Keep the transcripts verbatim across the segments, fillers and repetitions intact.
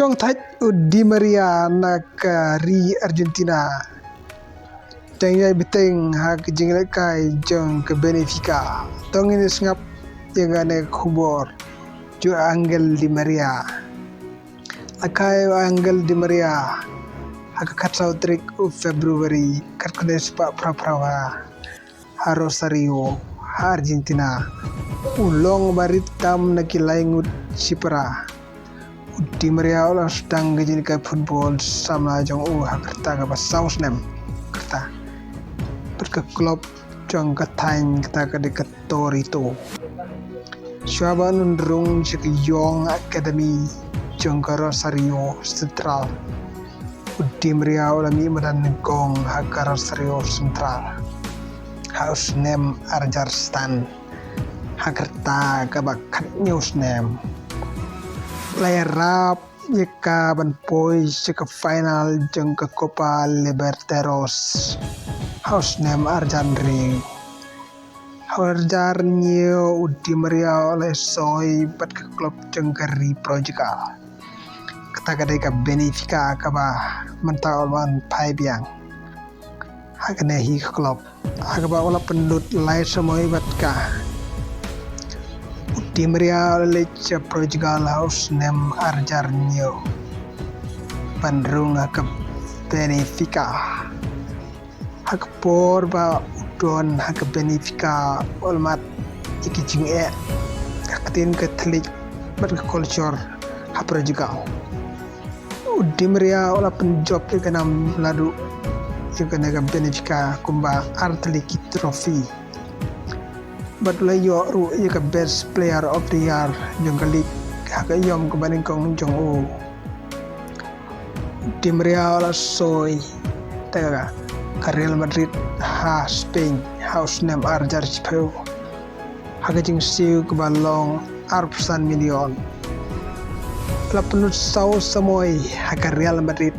Jong thait u Di Maria na ka ri Argentina. Tang ïai bteng ha ka jingïalehkai jong ka Benfica. Tang ïa sngap ïa kane ka khubor jong Angel Di Maria. La kai u Angel Di Maria ha ka khatsaw tarik u February, khatkhyndai spah phra phra ha Rosario, ha Argentina. U long ba rit tam na ki lai ngut shipara. U Di Maria u la sdang ka jingïalehkai football samla jong u ha ka rta kaba saw snem. Ka rta bad ka club jong ka thaiñ kata ka dei ka Torito. Shuwa ba un rung sha ka Young Academy jong ka Rosario Central, u Di Maria u la mih madan nyngkong ha ka Rosario Central ha u snem ar hajar san, ha ka rta kaba khathynñiew snem. La ïarap ïa ka ban poi sha ka final jong ka Copa Libertadores ha u snem ar hajar hynriew. Ha u ar hajar hynñiew u Di Maria u la soi bad ka club jong ka ri Portugal, kata ka dei ka Benfica, kaba mynta u la wan phai biang ha kane hi ka club, ha kaba u la pynlut lai samoi bad ka. U Di Maria u la leit sha Portugal ha u snem ar hajar hynñiew ban rung ha ka Benfica. Ha ka por ba u don ha ka Benfica u la mad ïa ki jingeh ha ka ktien ka thylliej bad ka culture ha Portugal. U Di Maria u la pynjop ïa ka nam naduh ïa kane ka Benfica kumba ar tylli ki trophy. Bad u la ïoh ruh ïa ka Best Player of the Year jong ka league ha ka ïom kaba nyngkong jong u. U Di Maria u la soi da ka Real Madrid ha Spain ha u snem ar hajar shiphew ha ka jingsiew kaba long arphew san million. U la pynlut saw samoi ha ka Real Madrid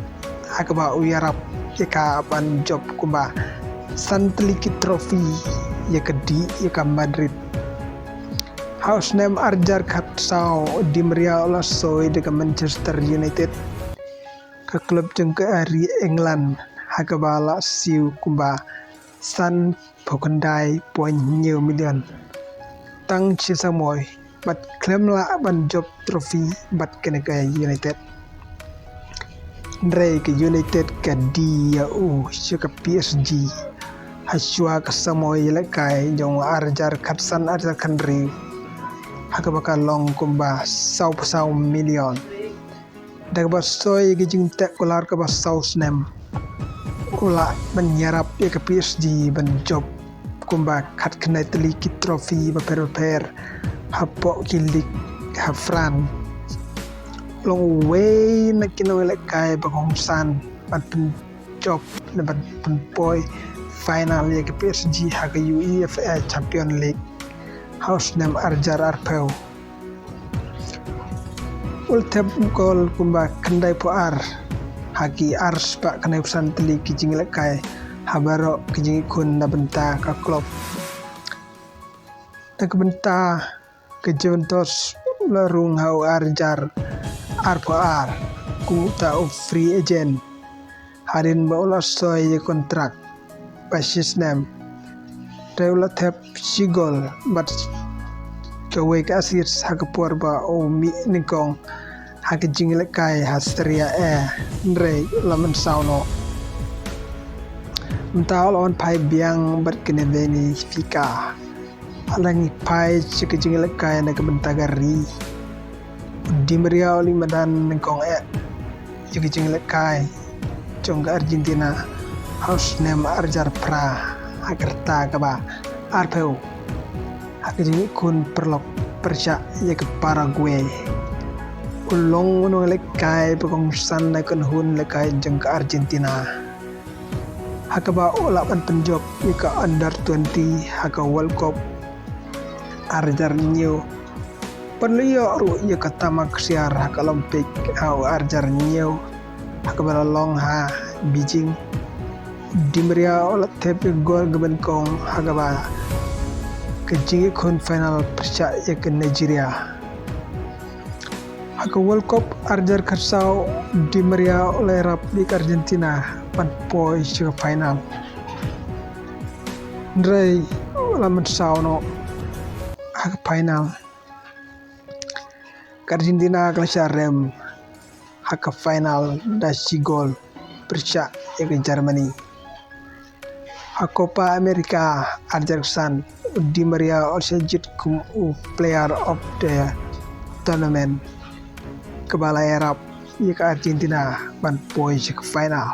ha kaba u ïarap ïa ka ban jop kumba san tylli ki trophy ïa ka dih ïa ka Madrid. Ha u snem ar hajar khatsaw u Di Maria u la soi da ka Manchester United, ka club jong ka ri England, ha kaba la siew kumba sanphew khyndai point hynñiew million. Tang shi samoi bad khlem lah ban jop trophy bad kane ka United. Hynrei ka United ka die ïa u sha ka P S G ha shuwa ka samoi ïalehkai jong u ar hajar khatsan ar hajar khathynriew, ha kaba ka long kumba sawphew saw million. Da kaba soi ka jingteh kular kaba saw snem, u lah ban ïarap ïa ka P S G ban jop kumba khatkhyndai tylli ki trophy bapher bapher hapoh ki league ha France. U long uwei na ki nongïalehkai ba kongsan ban pynjop ne ban pynpoi final ïa ka P S G ha ka UEFA Champions League ha u snem ar hajar arphew. U la thep gol kumba khyndaiphew ar ha ki arspah khyndaiphew san tylli ki jingïalehkai ha baroh ki jingïakhun na bynta ka club. Na ka bynta ka Juventus u la rung ha u ar hajar arphew ar kum uta u free agent, hadien ba u la soi ïa ka kontrak ba shi snem. Te u la thep shi gol bad kawei ka assist ha ka por ba u mih nyngkong ha ka jingïalehkai ha Serie A, hynrei u la mynsaw noh. Mynta u la wan phai biang bad kane Benfica. Lada ngi phai sha ka jingïalehkai na ka bynta ka ri, u Di Maria u la mih madan nyngkong eh ïa ka jingïalehkai jong ka Argentina ha u snem ar hajar phra ha ka rta kaba arphew ha ka jingïakhun paralok pyrshah ïa ka Paraguay. U long u nongïalehkai ba kongsan na ka kynhun ïalehkai jong ka Argentina, ha kaba u lah ban pynjop ïa ka under twenty ha ka World Cup ar hajar hynñiew. Pynlong ïoh ruh ïa ka tama ksiar ha ka Olympic ha u ar hajar hynñiew ha kaba la long ha Beijing. Di Maria u la thep ïa ka gol kaba nyngkong ha kaba ka jingïakhun final pyrshah ïa ka Nigeria. Ha ka World Cup ar hajar khatsaw, Di Maria u la ïarap ïa ka Argentina ban poi sha ka final. Hynrei u la mynsaw noh ha ka final. Ka Argentina ka la shah rem ha ka final da shi gol pyrshah ïa ka Germany. Ha Copa America ar hajar khatsan, u Di Maria u la shah jied kum u Player of the Tournament, kaba la ïarap ïa ka Argentina ban poi sha ka final,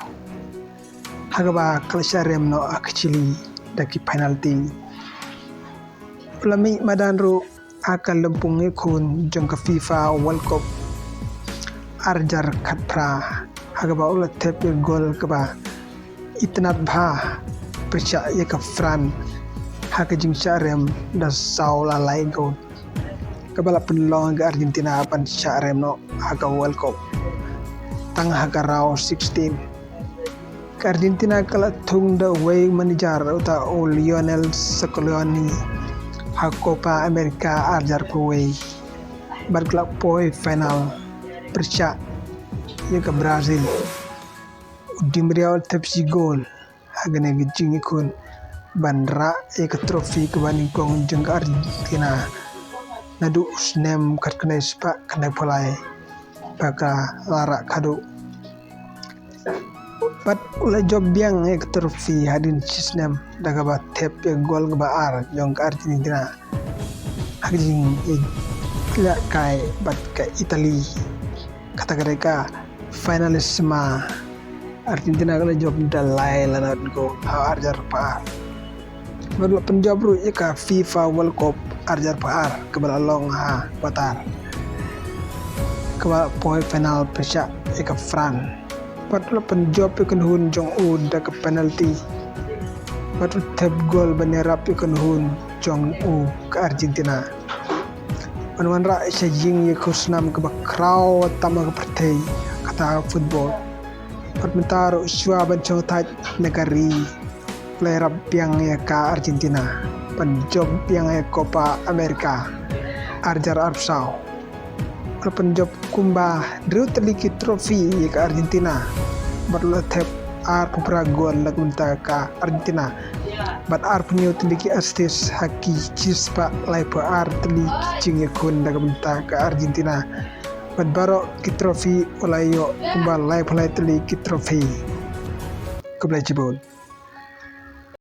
ha kaba ka la shah rem noh ha ka Chile da ki penalty. U la mih madan ruh ha ka lympung ïakhun jong ka FIFA World Cup ar hajar khatphra, ha kaba u la thep ïa ka gol kaba itynnad bha pyrshah ïa ka France ha ka jingshah rem da saw la lai gol, kaba la pynlong ïa ka Argentina ban shah rem noh ha ka World Cup tang ha ka round sixteen. Ka Argentina ka la thung da uwei u manager, uta u Lionel Scaloni, ha Copa America ar hajar khatwei, bad ka la poi final pyrshah ïa ka Brazil. U Di Maria u la thep shi gol ha kane ka jingïakhun ban rah ïa ka trophy kaba nyngkong jong ka Argentina naduh u snem khatkhyndai spah khyndaiphew lai, ba ka la rah khadduh. Bad u la jop biang ïa ka trophy hadien shi snem da kaba thep ïa ka gol kaba ar jong ka Argentina ha ka jingïalehkai bad ka Italy. Kata ka dei ka finalissima. Argentina ka la jop da lai la nod gol ha ar hajar khatphra. Bad u la pynjop ruh ïa ka FIFA World Cup ar hajar khatphra kaba la long ha Qatar, kaba poi final pyrshah ïa ka France. Bad u la pynjop ïa ka kynhun jong u da ka penalty, bad u la thep gol ban ïarap ïa ka kynhun jong u ka Argentina ban wanrah sha ïing ïa ka khusnam kaba khraw tam ha ka pyrthei kata ha football. Bad mynta ruh shuwa ban shong thait na ka ri, u la ïarap biang ïa ka Argentina ban jop biang ïa ka Copa America ar hajar arphew saw. U la pynjop kumba hynriew tylli ki trophy ïa ka Argentina, bad u la thep arphew phra gol na ka bynta ka Argentina, bad arphew hynñiew tylli ki assist ha ki shispah laiphew ar tylli ki jingïakhun na ka bynta ka Argentina. Bad baroh ki trophy u la ïoh kumba laiphew lai tylli ki trophy. Khublei shibun.